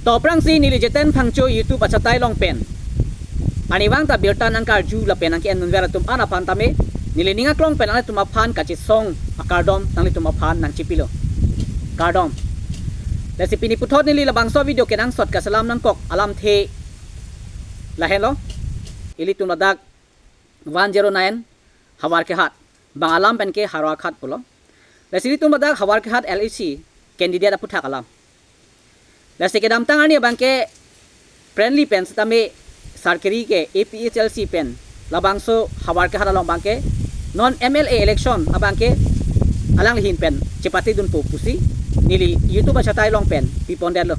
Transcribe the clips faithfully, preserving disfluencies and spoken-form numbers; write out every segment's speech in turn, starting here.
To aphrangsi neli Jiten Phangcho YouTube achatai along pen arnivang ta birta nangkarju lapen nangke-en dunver atum an aphan tame neli ning aklong pen nanglitum aphan kachesong akardom nanglitum aphan nangchipilo. Kardom. Lasi pini puthot neli labangso video kenangsot kaselam nangkok alamthe lahenlo. Ilitum ladak one zero nine Howraghat, bang alam pen ke Howraghat pulo. Lasi ilitum ladak Howraghat L A C candidate aputhak alam. Lasi kedamtang arni abangke friendly pen sitame Sarkiri ke A P H L C pen labangso Howraghat along abangke non M L A election abangke alangli ahin pen chepatedunpo pusi neli YouTube achatai along pen pipondetlo.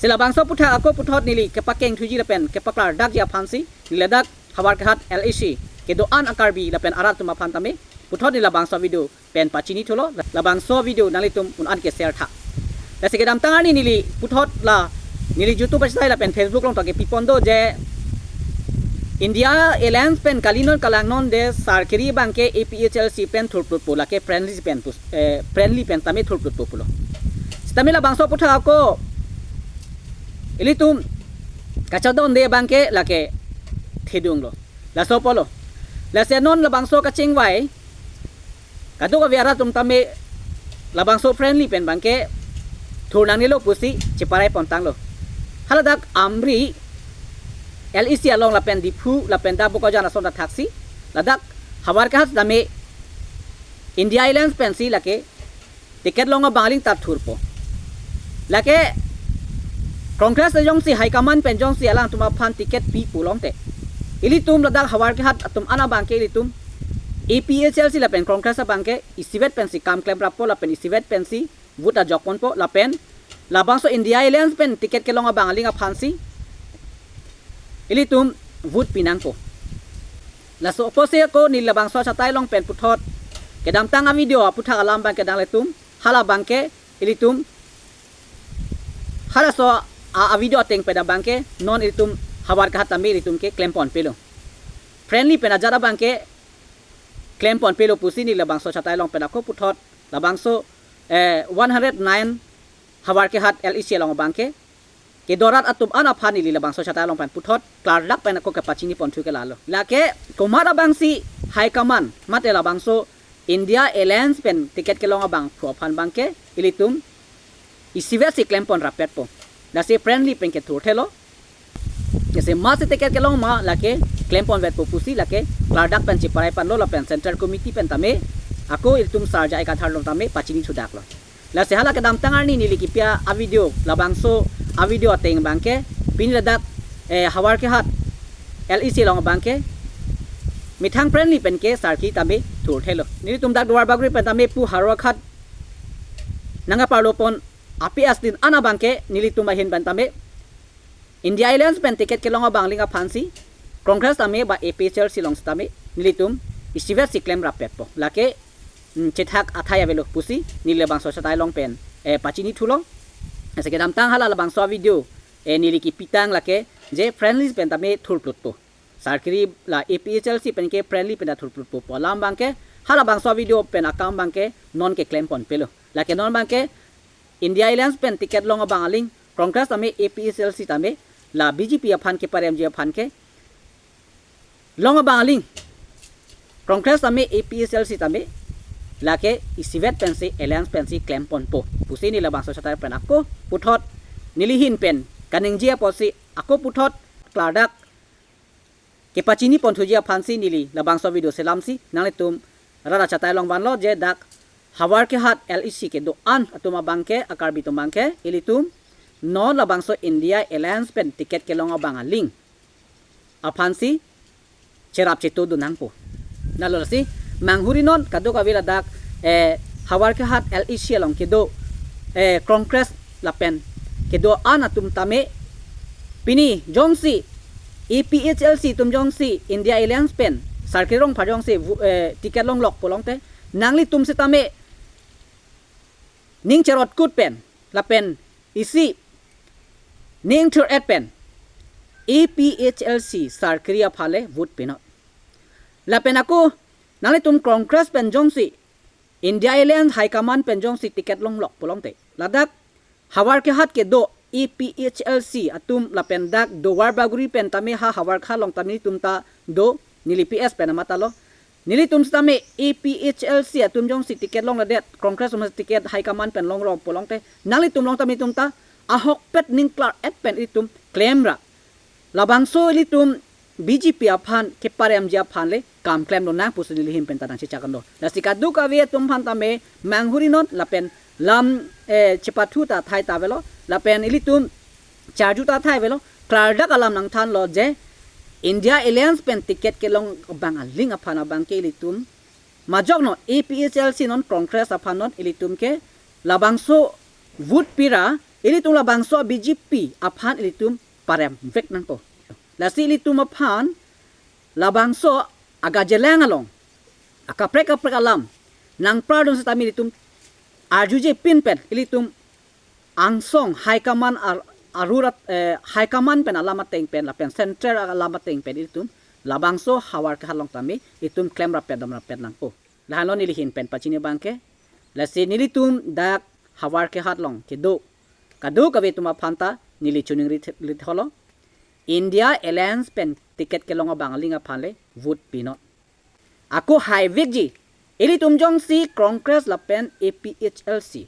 Si labangso aputhak ako puthot neli kepakeng thuji lapen kepaklardakji aphansi neli ladak Howraghat L A C kedo-an a-Karbi lapen arat atum aphan tame puthot neli labangso video pen pachini thulo, labangso video nanglitum un-an ke share tha. Lasi kedamtang arni neli puthot la neli YouTube achatai lapen Facebook along ta kepipon do je India Alliance pen kalinon kalangnon de Sarkiri abangke A P H L C pen thurplutpo, lake friendly pen pus-, eh, friendly pen tame thurplutpo pulo. Sitame labangso aputhak ako ilitum kachadonde abangke lake thedunglo. Laso pulo. Lasi non labangso kachingvai kadokave arat atum tame labangso friendly pen abangke thur nangnelo pusi cheparai pontanglo. Haladak Amri L A C along lapen Diphu lapen dak Bokajan ason ta thaksi ladak Howraghat tame India Alliance pensi lake ticket long abang aling ta thurpo. Lake Congress ta jongsi high command pen jongsi alangtum aphan ticket pi pulongte ilitum ladak Howraghat atum an abangke ilitum A P H L C lapen Congress abangke isivet pensi kam klemrappo lapen isivet pensi vote ajokponpo lapen labangso India Alliance pen ticket kelong abang aling aphansi ilitum vote pinangpo. Laso apotsi ako neli labangso achatai along pen puthot kedamtang a-video aputhak alam abangke nanglitum hala abangke ilitum halaso a, a-video ateng pen abangke non ilitum Howraghat tame ilitum ke klemponpelo. Friendly pen ajat abangke klemponpelo pusi neli labangso achatai along pen ako puthot labangso, eh, one hundred nine Howraghat L A C along abangke kedo arat atum an aphan neli labangso achatai along pen puthot klardak pen ako kepachini ponthu ke lalo. Lake komat abangsi high command mate labangso India Alliance pen ticket kelong abangphu aphan abangke ilitum isivet si klempon rapetpo. Lasi friendly pen kethurthelo. Lasi masi ticket kelong ma lake klemponvetpo pusi lake klardak pen cheparai ponlo lapen Central Committee pen tame ako ilitum Sarja Ekathar along tame pachini thudaklo. Lasi hala kedamtang arni neli kepi a-video labangso a-video ateng abangke pini ladak, eh, Howraghat L A C along abangke methang friendly pen ke Sarkiri tame thurthelo. Nelitum dak Duarbagori pen tame pu Howraghat nangkaparlopon api asdin an abangke nelitum ahin pen tame India Alliance pen ticket kelong abang aling aphansi Congress tame ba A P H L C along sitame nelitum isivet si klemrapetpo. Lake, mm, chethak athai avelo pusi neli labangso achatai along pen, eh, pachini thulo. Lasi kedamtang hala labangso a-video, eh, neli kepitang lake je friendly pen tame thurplutpo. Sarkiri la A P H L C pen ke friendly pen ta thurplutpo pu alam abangke hala labangso a-video pen akam abangke non ke klemponpelo. Lake non abangke India Alliance pen ticket long abang aling Congress tame A P H L C tame la B J P aphan keparemji aphan ke long abang aling Congress tame A P H L C tame lake isivet pensi alliance pensi klemponpo pusi neli labangso achatai pen ako puthot neli ahin pen kaningje apotsi ako puthot klardak kepachini ponthuji aphansi neli labangso a-video selamsi nanglitum rat achatai along vanlo je dak Howraghat L A C kedo-an atum abangke a-Karbi atum abangke ilitum non labangso India Alliance pen ticket kelong abang aling aphansi cherap chetudun nangpo. Lalo lasi manghuri non kadokave ladak, eh, Howraghat L A C along kedo, eh, Congress lapen kedo-an atum tame pini jongsi A P H L C atum jongsi India Alliance pen Sarkiri Rongphar jongsi vu-, eh, ticket longlok pulongte nanglitum sitame ning cherotkut pen lapen isi ning thur-et pen A P H L C Sarkiri aphan le vote pinot. Lapen ako nanglitum Congress pen jongsi India Alliance High Command pen jongsi ticket longlok pulongte ladak Howraghat kedo A P H L C atum lapen dak Duarbagori pen tame ha Howraghat along tame ilitum ta do, neli P S pen amat ta lo. Nelitum sitame A P H L C atum jongsi ticket longledet, Congress atum ticket high command pen longrong pulote, nanglitum along tame ilitum ta ahokpet ning klar-et pen ilitum klemra. Labangso ilitum B J P aphan keparemji aphan le kam klem lonang pusi neli ahin pen ta nangchechak-an do. Lasi kadokave atum aphan tame manghurinon lapen lam, eh, chepathu ta athai ta avelo, lapen ilitum charju ta athai avelo, klardak alam nangthanlo je India Alliance pen ticket kelong abang aling aphan abangke ilitum majok non A P H L C non Congress aphan non ilitum ke labangso vote pira, ilitum labangso B J P aphan ilitum paremvek nangpo. Lasi ilitum aphan labangso agajelang along akaprek kaprek alam nangpradun sitame ilitum arjuje pin pen ilitum angsong high command ar-, arurat, eh, high command pen alam ateng pen lapen central alam ateng pen ilitum labangso Howraghat along tame ilitum klemrapet damrapet nangpo. Lahenlo neli ahin pen pachini abangke. Lasi nelitum dak Howraghat along kedo kadokave atum aphan ta neli choningri th-, ri tholo. India Alliance pen ticket kelong abang aling aphan le vote pinon. Ako haivekji, ilitum jongsi Congress lapen A P H L C,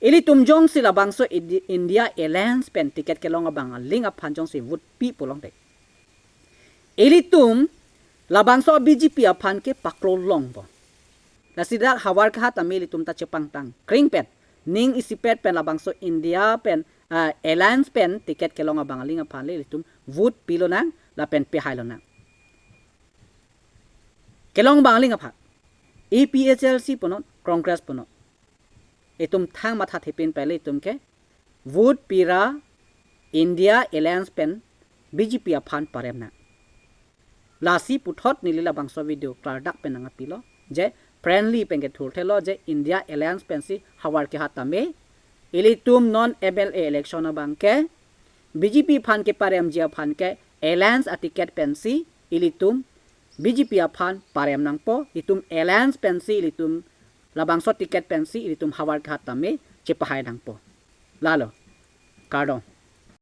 ilitum jongsi labangso Indi-, India Alliance pen ticket kelong abang aling aphan jongsi vote pi pulote, ilitum labangso B J P aphan ke paklo longpo. Lasi dak Howraghat tame ilitum ta chepangtang kring pen, ning isipet pen labangso India pen, ah, Alliance pen ticket kelong abang aling aphan le ilitum vote pi lonang lapen pehai lonang. Kelong abang aling aphan, A P H L C punon, Congress punon, itum thang matha thepin pen le itum ke vote pira India Alliance pen B J P aphan parem nang. Lasi puthot neli labangso video klardak pen nangpilo je friendly pen kethur thelo je India Alliance pensi Howraghat tame ilitum non M L A election abangke B J P aphan keparemji aphan ke Alliance aticket pensi ilitum B J P aphan parem nangpo, itum Alliance pensi ilitum labangso ticket pensi ilitum Howraghat tame chepahai nangpo. Lalo, kardom.